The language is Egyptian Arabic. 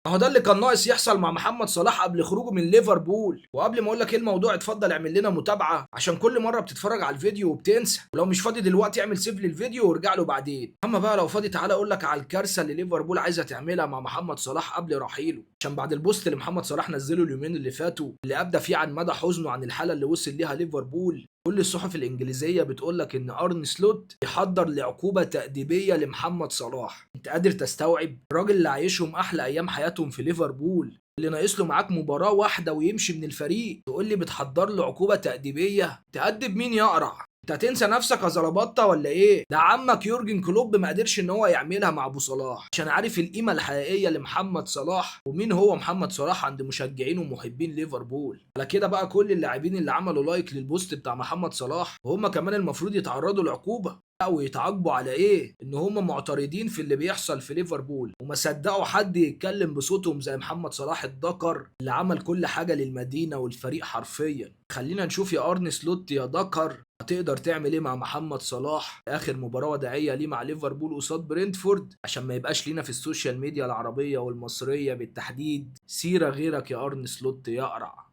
ما هو ده اللي كان ناقص يحصل مع محمد صلاح قبل خروجه من ليفربول. وقبل ما اقول لك ايه الموضوع، اتفضل اعمل لنا متابعه عشان كل مرة بتتفرج على الفيديو وبتنسى، ولو مش فاضي دلوقتي اعمل save للفيديو وارجع له بعدين. اما بقى لو فاضي تعالى اقول لك على الكارثة اللي ليفربول عايزه تعملها مع محمد صلاح قبل رحيله، عشان بعد ال post اللي محمد صلاح نزله اليومين اللي فاتوا اللي ابدى فيه عن مدى حزنه عن الحالة اللي وصل ليها ليفربول، كل الصحف الانجليزية بتقول لك ان ارن سلوت يحضر لعقوبة تاديبيه لمحمد صلاح. انت قادر تستوعب؟ الراجل اللي عايشهم احلى ايام حياتهم في ليفربول، اللي ناقص له معاك مباراة واحدة ويمشي من الفريق، تقول لي بتحضر له عقوبه تاديبيه؟ تأدب مين يا قرع؟ انت هتنسى نفسك يا زلبطه ولا ايه؟ ده عمك يورجن كلوب ما قدرش ان هو يعملها مع ابو صلاح عشان عارف القيمة الحقيقية لمحمد صلاح ومين هو محمد صلاح عند مشجعين ومحبين ليفربول. على كده بقى كل اللاعبين اللي عملوا like لل post بتاع محمد صلاح وهم كمان المفروض يتعرضوا لعقوبة او يتعاقبوا على ايه؟ ان هم معترضين في اللي بيحصل في ليفربول وما صدقوا حد يتكلم بصوتهم زي محمد صلاح الدكر اللي عمل كل حاجة للمدينة والفريق حرفيا. خلينا نشوف يا ارن سلوت يا دكر هتقدر تعمل ايه مع محمد صلاح اخر مباراة وداعيه ليه مع ليفربول قصاد برينتفورد، عشان ما يبقاش لينا في ال social media العربية والمصريه بالتحديد سيره غيرك يا ارن سلوت يا قرع.